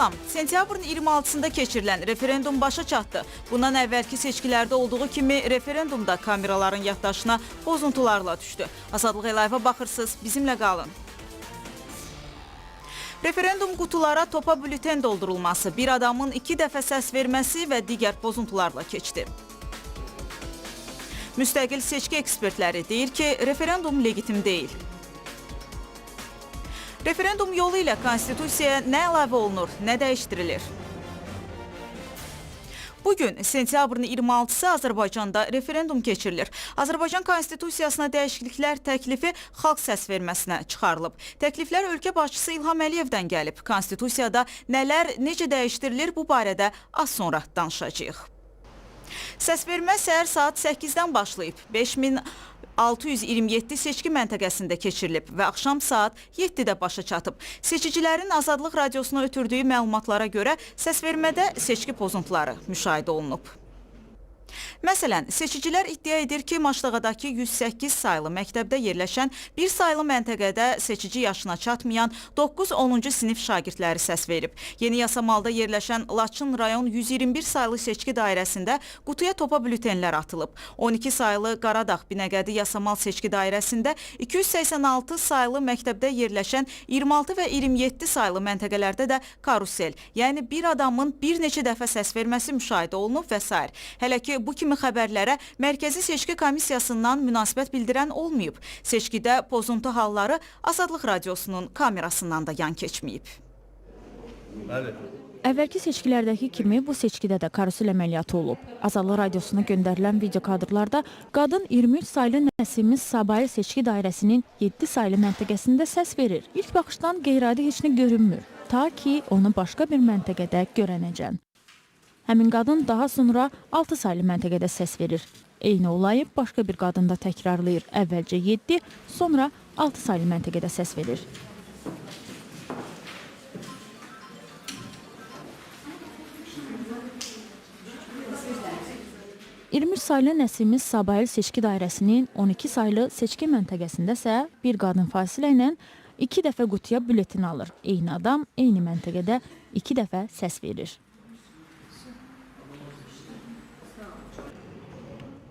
Salam, sentyabrın 26-sında keçirilən referendum başa çatdı. Bundan əvvəlki seçkilərdə olduğu kimi referendumda kameraların yaddaşına pozuntularla düşdü. Azadlıq Live-a baxırsınız, bizimlə qalın. Referendum qutulara topa bülten doldurulması, bir adamın 2 dəfə səs verməsi və digər pozuntularla keçdi. Müstəqil seçki ekspertləri deyir ki, referendum legitim deyil. Referendum yolu ilə konstitusiyaya nə əlavə olunur, nə dəyişdirilir? Bugün sentyabrın 26-sı Azərbaycanda referendum keçirilir. Azərbaycan Konstitusiyasına dəyişikliklər təklifi xalq səs verməsinə çıxarılıb. Təkliflər ölkə başçısı İlham Əliyevdən gəlib. Konstitusiyada nələr, necə dəyişdirilir bu barədə az sonra danışacağıq. Səsvermə səhər saat 8-dən başlayıb. 5627 seçki məntəqəsində keçirilib və axşam saat 7-də başa çatıb. Seçicilərin Azadlıq Radiosuna ötürdüyü məlumatlara görə səsvermədə seçki pozuntuları müşahidə olunub. Məsələn, seçicilər iddia edir ki, Maşdağadakı 108 saylı məktəbdə yerləşən bir saylı məntəqədə seçici yaşına çatmayan 9-10-cu sinif şagirdləri səs verib. Yeni Yasamalda yerləşən Laçın rayon 121 saylı seçki dairəsində qutuya topa bültenlər atılıb. 12 saylı Qaradağ Binəqədi Yasamal seçki dairəsində 286 saylı məktəbdə yerləşən 26 və 27 saylı məntəqələrdə də karusel, yəni bir adamın bir neçə dəfə səs verməsi müşahidə olunub və s. Hələ ki, bu kimi xəbərlərə Mərkəzi Seçki Komissiyasından münasibət bildirən olmayıb. Seçkidə pozuntu halları Azadlıq Radiosunun kamerasından da yan keçməyib. Bəli. Əvvəlki seçkilərdəki kimi bu seçkidə də karusel əməliyyatı olub. Azadlıq Radiosuna göndərilən video kadrlarda qadın 23 saylı Nəsimi Sabayıl seçki dairəsinin 7 saylı məntəqəsində səs verir. İlk baxışdan qeyri-adi heç nə görünmür. Ta ki onu başqa bir məntəqədə görənəcən. Həmin qadın daha sonra 6 saylı məntəqədə səs verir. Eyni olayı başqa bir qadın da təkrarlayır. Əvvəlcə 7, sonra 6 saylı məntəqədə səs verir. ...23 saylı Nəsimi Sabayıl seçki dairəsinin 12 saylı seçki məntəqəsində isə bir qadın fasilə ilə 2 dəfə qutuya bülletin alır. Eyni adam eyni məntəqədə 2 dəfə səs verir.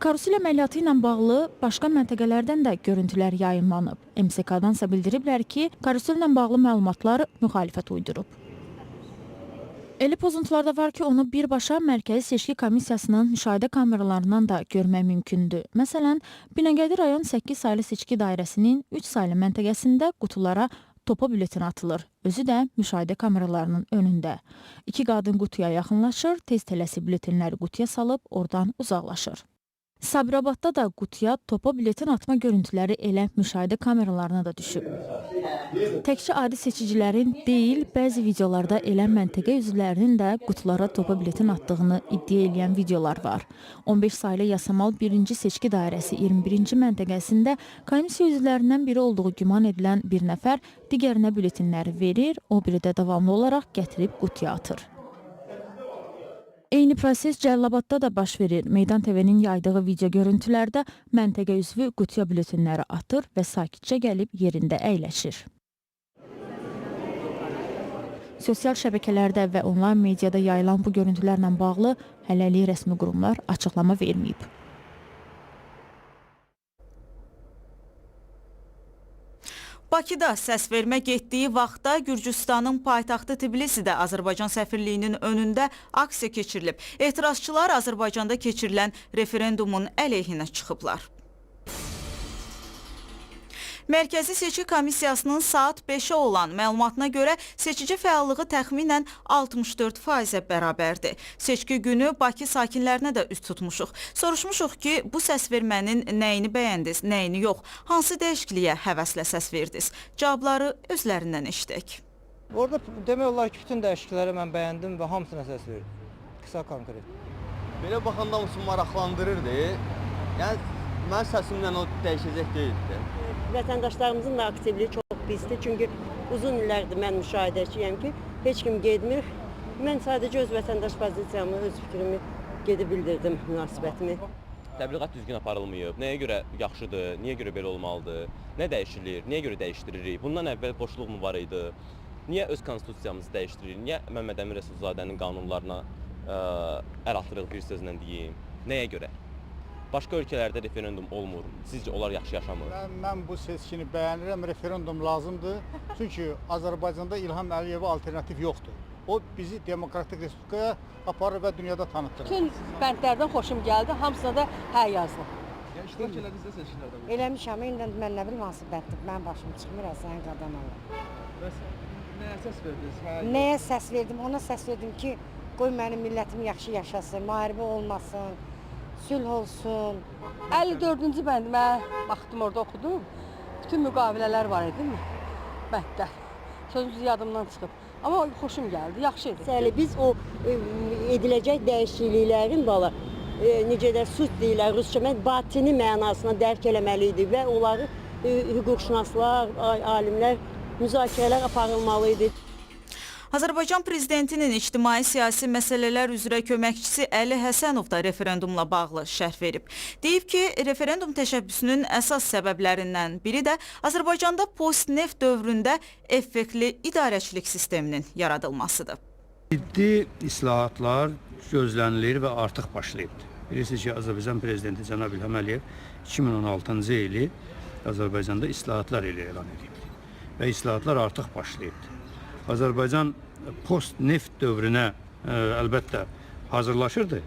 Karusel əməliyyatı ilə bağlı başqa məntəqələrdən də görüntülər yayımlanıb. MSK-dansa bildiriblər ki, karusellə bağlı məlumatları müxalifət uydurub. Elə pozuntular da var ki, onu birbaşa Mərkəzi Seçki Komissiyasının müşahidə kameralarından da görmək mümkündür. Məsələn, Binəqədi rayon 8 saylı seçki dairəsinin 3 saylı məntəqəsində qutulara topa bületen atılır. Özü də müşahidə kameralarının önündə. 2 qadın qutuya yaxınlaşır, tez tələsi bültenləri qutuya salıb oradan uzaqlaşır. Sabirabadda da qutuya topa bületen atma görüntüləri elə müşahidə kameralarına da düşüb. Təkcə adi seçicilərin deyil, bəzi videolarda elə məntəqə üzvlərinin də qutulara topa bületen atdığını iddia eləyən videolar var. 15 saylı Yasamal 1-ci seçki dairəsi 21-ci məntəqəsində komissiya üzvlərindən biri olduğu güman edilən bir nəfər digərinə bültenləri verir, o biri də davamlı olaraq gətirib qutuya atır. Eyni proses Cəlilabadda da baş verir. Meydan TV-nin yaydığı video görüntülərdə məntəqə üzvü qutuya bültenləri atır və sakitcə gəlib yerində əyləşir. Sosial şəbəkələrdə və onlayn mediada yayılan bu görüntülərlə bağlı hələlik rəsmi qurumlar açıqlama verməyib. Bakıda səsvermə getdiyi vaxtda Gürcüstanın paytaxtı Tbilisidə Azərbaycan səfirliyinin önündə aksiya keçirilib. Etirazçılar Azərbaycanda keçirilən referendumun əleyhinə çıxıblar. Mərkəzi Seçki Komissiyasının saat 5-ə olan məlumatına görə seçici fəallığı təxminən 64%-ə bərabərdir. Seçki günü Bakı sakinlərinə də üz tutmuşuq. Soruşmuşuq ki, bu səsvermənin nəyini bəyəndiniz, nəyini yox, hansı dəyişikliyə həvəslə səs verdiniz? Cavabları özlərindən eşitək. Orada demək olar ki, bütün dəyişiklikləri mən bəyəndim və hamısına səs verdim. Qısa konkret. Belə baxanda hamısı maraqlandırırdı. Yəni mən səsimlə o dəyişəcək deyildi. Vətəndaşlarımızın da aktivliyi çox pisdir. Çünki uzun illərdir mən müşahidəçiyəm ki, heç kim getmir. Mən sadəcə öz vətəndaş pozisiyamı, öz fikrimi gedib bildirdim, münasibətimi. Təbliğat düzgün aparılmayıb. Nəyə görə yaxşıdır, niyə görə belə olmalıdır, nə dəyişilir, niyə görə dəyişdiririk? Bundan əvvəl boşluq mu var idi? Niyə öz konstitusiyamızı dəyişdiririk? Niyə Məmməd Əmin Rəsulzadənin qanunlarına əl atırıq bir sözlə deyim? Nəyə görə? Başqa ölkələrdə referendum olmur. Sizcə onlar yaxşı yaşamır? Mən bu seçkini bəyənirəm, referendum lazımdır. Çünki Azərbaycanda İlham Əliyevə alternativ yoxdur. O bizi demokratik respublikaya aparır və dünyada tanıtdırır. Bütün bəndlərdən xoşum gəldi, hamısına da hə yazdım. Yəni iştirak elədinizdə seçkilərdə? Eləmişəm, indi mən nə bilim hansı bənddir, mənim başım çıxmır, sənin qadan alım. Bəs nəyə səs verdiniz? Hə, Nəyə səs verdim? Ona səs verdim ki, qoy mənim millətim yaxşı yaşasın, müharibə olmasın, sülh olsun. 54-cü bənd mən baxdım orada oxudum. Bütün müqavilələr var idi bənddə. Sözümüz yadımdan çıxıb. Amma xoşum gəldi, yaxşı idi. Bəli, biz o ediləcək dəyişikliklərin bala necə də sut deyirlər rusca, mən batini mənasına dərk eləməli idi və onları hüquqşünaslar, alimlər müzakirələr aparılmalı idi. Azərbaycan prezidentinin ictimai-siyasi məsələlər üzrə köməkçisi Əli Həsənov da referendumla bağlı şərh verib. Deyib ki, referendum təşəbbüsünün əsas səbəblərindən biri də Azərbaycanda post-neft dövründə effektli idarəçilik sisteminin yaradılmasıdır. Ciddi islahatlar gözlənilir və artıq başlayıbdır. Bilirsiniz ki, Azərbaycan prezidenti cənab İlham Əliyev 2016-cı ili Azərbaycanda islahatlar ili elan edibdir və islahatlar artıq başlayıbdır. Azərbaycan post-neft dövrünə əlbəttə hazırlaşırdı,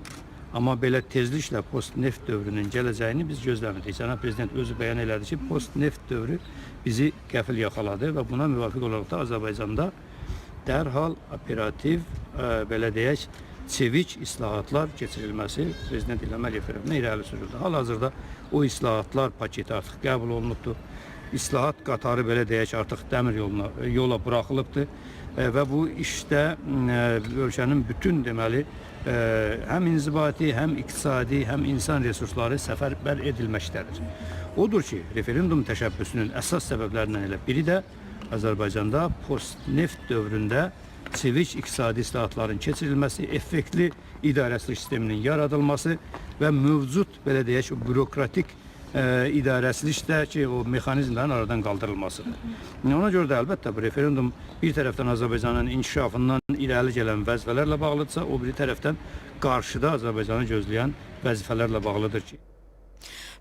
amma belə tezliklə post-neft dövrünün gələcəyini biz gözləmirdik. Cənab prezident özü bəyan elədi ki, post-neft dövrü bizi qəfil yaxaladı və buna müvafiq olaraq da Azərbaycanda dərhal operativ, belə deyək, çevik islahatlar keçirilməsi prezident İlham Əliyev tərəfindən irəli sürüldü. Hal-hazırda o islahatlar paketi artıq qəbul olunubdur. İslahat qatarı belə deyək artıq dəmir yoluna yola buraxılıbdır və bu işdə ölkənin bütün deməli həm inzibati, həm iqtisadi, həm insan resursları səfərbər edilməkdədir. Odur ki, referendum təşəbbüsünün əsas səbəblərindən elə biri də Azərbaycanda post-neft dövründə çevik iqtisadi islahatların keçirilməsi, effektli idarəçilik sisteminin yaradılması və mövcud belə deyək o bürokratik idarəçilikdə ki, o mexanizmlərin aradan qaldırılmasıdır. Ona görə də əlbəttə bu referendum bir tərəfdən Azərbaycanın inkişafından irəli gələn vəzifələrlə bağlıdırsa, o biri tərəfdən qarşıda Azərbaycanı gözləyən vəzifələrlə bağlıdır ki.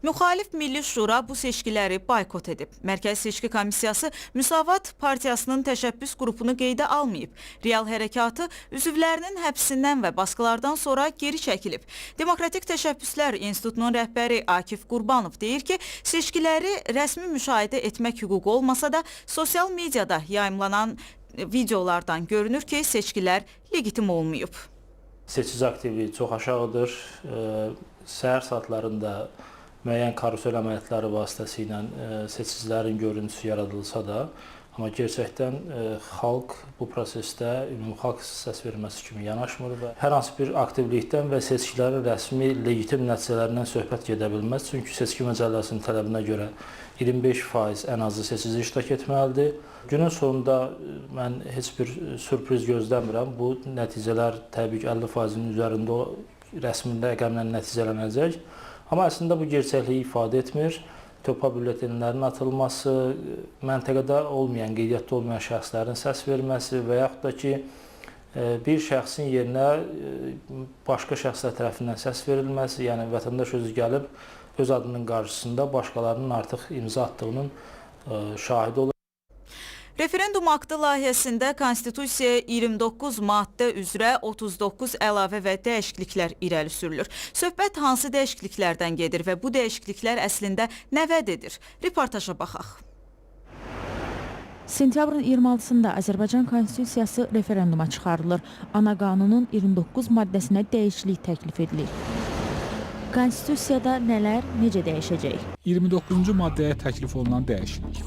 Müxalif Milli Şura bu seçkiləri boykot edib. Mərkəzi Seçki Komissiyası Müsavat Partiyasının təşəbbüs qrupunu qeydə almayıb. Real Hərəkatı üzvlərinin həbsindən və baskılardan sonra geri çəkilib. Demokratik Təşəbbüslər İnstitutunun rəhbəri Akif Qurbanov deyir ki, seçkiləri rəsmi müşahidə etmək hüququ olmasa da sosial mediada yayımlanan videolardan görünür ki, seçkilər legitim olmayıb. Seçici aktivliyi çox aşağıdır. Səhər saatlarında müəyyən karusel əməliyyatları vasitəsilə seçicilərin görüntüsü yaradılsa da, amma gerçəkdən xalq bu prosesdə ümumxalq səs verməsi kimi yanaşmır və hər hansı bir aktivlikdən və seçkilərin rəsmi legitim nəticələrindən söhbət gedə bilməz. Çünki seçki məcəlləsinin tələbinə görə 25% ən azı seçici iştirak etməlidir. Günün sonunda mən heç bir sürpriz gözləmirəm. Bu nəticələr təbii ki 50%-in üzərində rəsmi rəqəmlə nəticələnəcək. Amma əslində bu gerçəkliyi ifadə etmir. Töpa bülletenlərin atılması, məntəqədə olmayan, qeydiyyatda olmayan şəxslərin səs verməsi və yaxud da ki, bir şəxsin yerinə başqa şəxslər tərəfindən səs verilməsi, yəni vətəndaş özü gəlib öz adının qarşısında başqalarının artıq imza attığının şahidi olur. Referendum aktı layihəsində Konstitusiyaya 29 maddə üzrə 39 əlavə və dəyişikliklər irəli sürülür. Söhbət hansı dəyişikliklərdən gedir və bu dəyişikliklər əslində nə vəd edir? Reportaja baxaq. Sentyabrın 26-sında Azərbaycan Konstitusiyası referenduma çıxarılır. Ana qanunun 29 maddəsinə dəyişiklik təklif edilir. Konstitusiyada nələr necə dəyişəcək? 29-cu maddəyə təklif olunan dəyişiklik.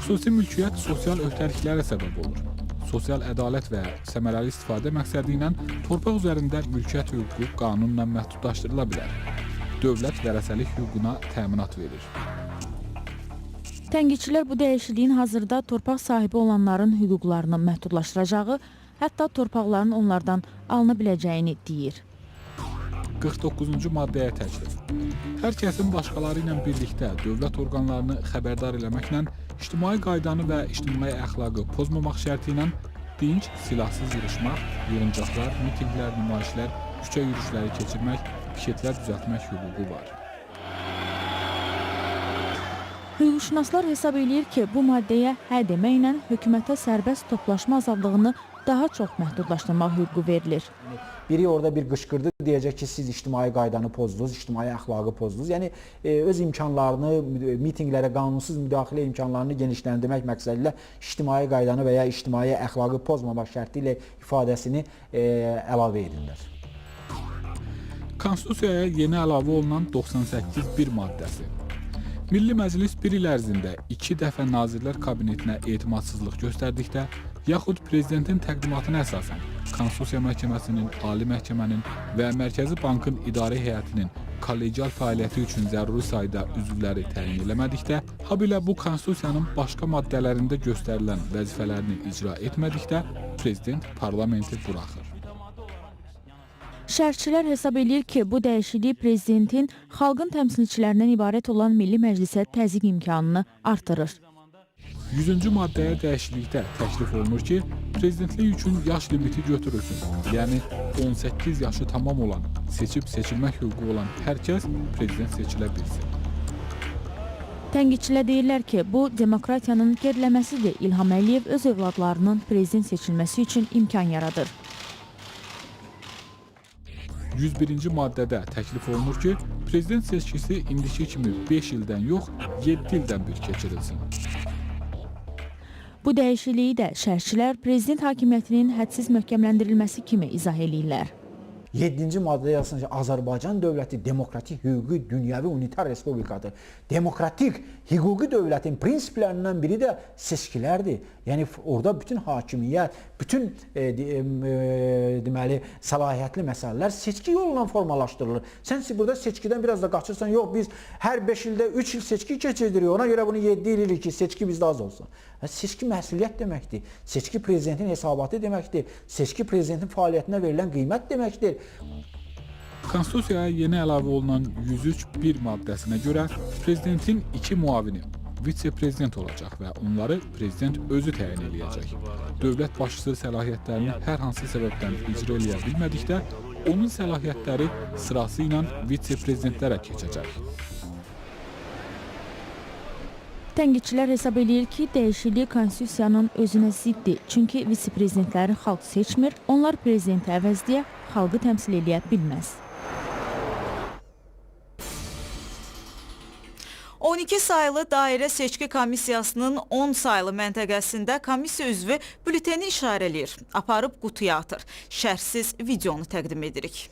Xüsusi mülkiyyət sosial öhdəliklərə səbəb olur. Sosial ədalət və səmərəli istifadə məqsədi ilə torpaq üzərində mülkiyyət hüququ qanunla məhdudlaşdırıla bilər. Dövlət vərəsəlik hüququna təminat verir. Tənqidçilər bu dəyişikliyin hazırda torpaq sahibi olanların hüquqlarını məhdudlaşdıracağı, hətta torpaqların onlardan alına biləcəyini deyir. 49-cu maddəyə təklif. Hər kəsin başqaları ilə birlikdə dövlət orqanlarını xəbərdar eləməklə ictimai qaydanı və ictimai əxlaqı pozmamaq şərti ilə dinc, silahsız yığışmaq, yığıncaqlar, mitinqlər, nümayişlər, küçə yürüşləri keçirmək, piketlər düzəltmək hüququ var. Hüquqşünaslar hesab eləyir ki, bu maddəyə hə deməklə hökumətə sərbəst toplaşma azadlığını daha çox məhdudlaşdırmaq hüququ verilir. Biri orada bir qışqırdı, deyəcək ki, siz ictimai qaydanı pozdunuz, ictimai əxlaqı pozdunuz. Yəni öz imkanlarını, mitinqlərə qanunsuz müdaxilə imkanlarını genişləndirmək məqsədi ilə ictimai qaydanı və ya ictimai əxlaqı pozmamaq şərti ilə ifadəsini əlavə edirlər. Konstitusiyaya yeni əlavə olunan 98.1 maddəsi. Milli Məclis bir il ərzində 2 dəfə Nazirlər Kabinetinə etimadsızlıq göstərdikdə, yaxud Prezidentin təqdimatına əsasən Konstitusiya Məhkəməsinin, Ali Məhkəmənin və Mərkəzi Bankın idarə heyətinin kollegial fəaliyyəti üçün zəruri sayda üzvləri təyin eləmədikdə, habelə bu Konstitusiyanın başqa maddələrində göstərilən vəzifələrini icra etmədikdə Prezident parlamenti buraxır. Şərhçilər hesab eləyir ki, bu dəyişiklik prezidentin xalqın təmsilçilərindən ibarət olan Milli Məclisə təzyiq imkanını artırır. 100-cü maddəyə dəyişiklikdə təklif olunur ki, prezidentlik üçün yaş limiti götürülsün. Yəni 18 yaşı tamam olan, seçib seçilmək hüququ olan hər kəs prezident seçilə bilsin. Tənqidçilər deyirlər ki, bu demokratiyanın geriləməsidir. İlham Əliyev öz övladlarının prezident seçilməsi üçün imkan yaradır. 101-ci maddədə təklif olunur ki, prezident seçkisi indiki kimi 5 ildən yox, 7 ildən bir keçirilsin. Bu dəyişikliyi də şərhçilər prezident hakimiyyətinin hədsiz möhkəmləndirilməsi kimi izah eləyirlər. 7-ci maddədə yazılsın ki, Azərbaycan dövləti demokratik, hüquqi, dünyəvi unitar respublikadır. Demokratik, hüquqi dövlətin prinsiplərindən biri də seçkilərdir. Yəni orada bütün hakimiyyət, bütün deməli səlahiyyətli məsələlər seçki yolla formalaşdırılır. Sən burada seçkidən biraz da qaçırsan, yox biz hər 5 ildə 3 il seçki keçirdiririk, ona görə bunu 7 il eləyirik ki, seçki bizdə az olsun. Seçki məsuliyyət deməkdir, seçki prezidentin hesabatı deməkdir, seçki prezidentin fəaliyyətinə verilən qiymət deməkdir. Konstitusiyaya yeni əlavə olunan 103.1 maddəsinə görə prezidentin 2 müavini vitse-prezident olacaq və onları prezident özü təyin eləyəcək. Dövlət başçısı səlahiyyətlərini hər hansı səbəbdən icra eləyə bilmədikdə, onun səlahiyyətləri sırası ilə vitse-prezidentlərə keçəcək. Tənqidçilər hesab eləyir ki, dəyişiklik konstitusiyanın özünə ziddir. Çünki vitse-prezidentləri xalq seçmir, onlar prezidenti əvəzləyə, xalqı təmsil eləyə bilməz. 12 saylı dairə seçki komissiyasının 10 saylı məntəqəsində komissiya üzvü bülteni işarələyir, aparıb qutuya atır. Şərhsiz videonu təqdim edirik.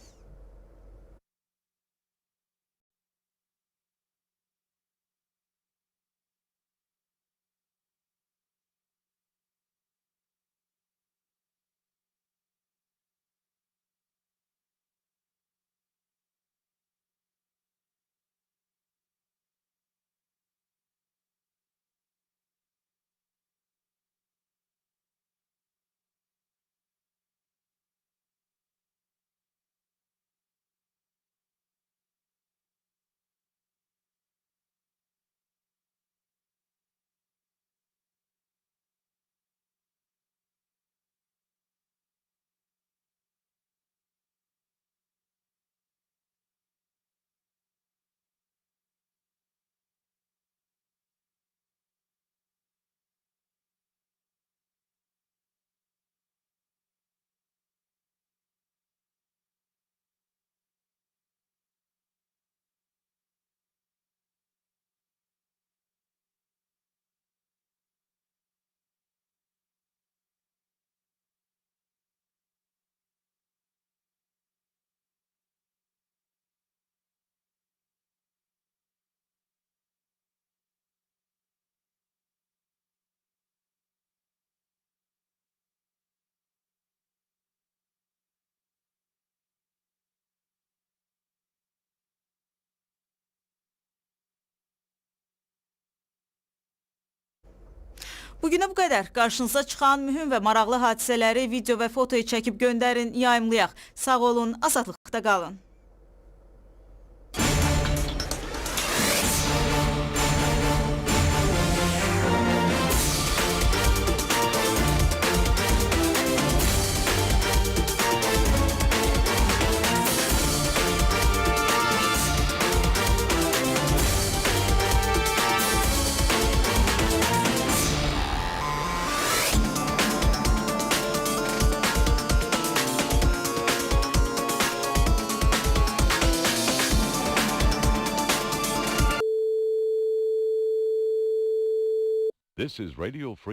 Bugünə bu qədər. Qarşınıza çıxan mühüm və maraqlı hadisələri video və fotoyu çəkib göndərin, yayımlayaq. Sağ olun, azadlıqda qalın. This is Radio Free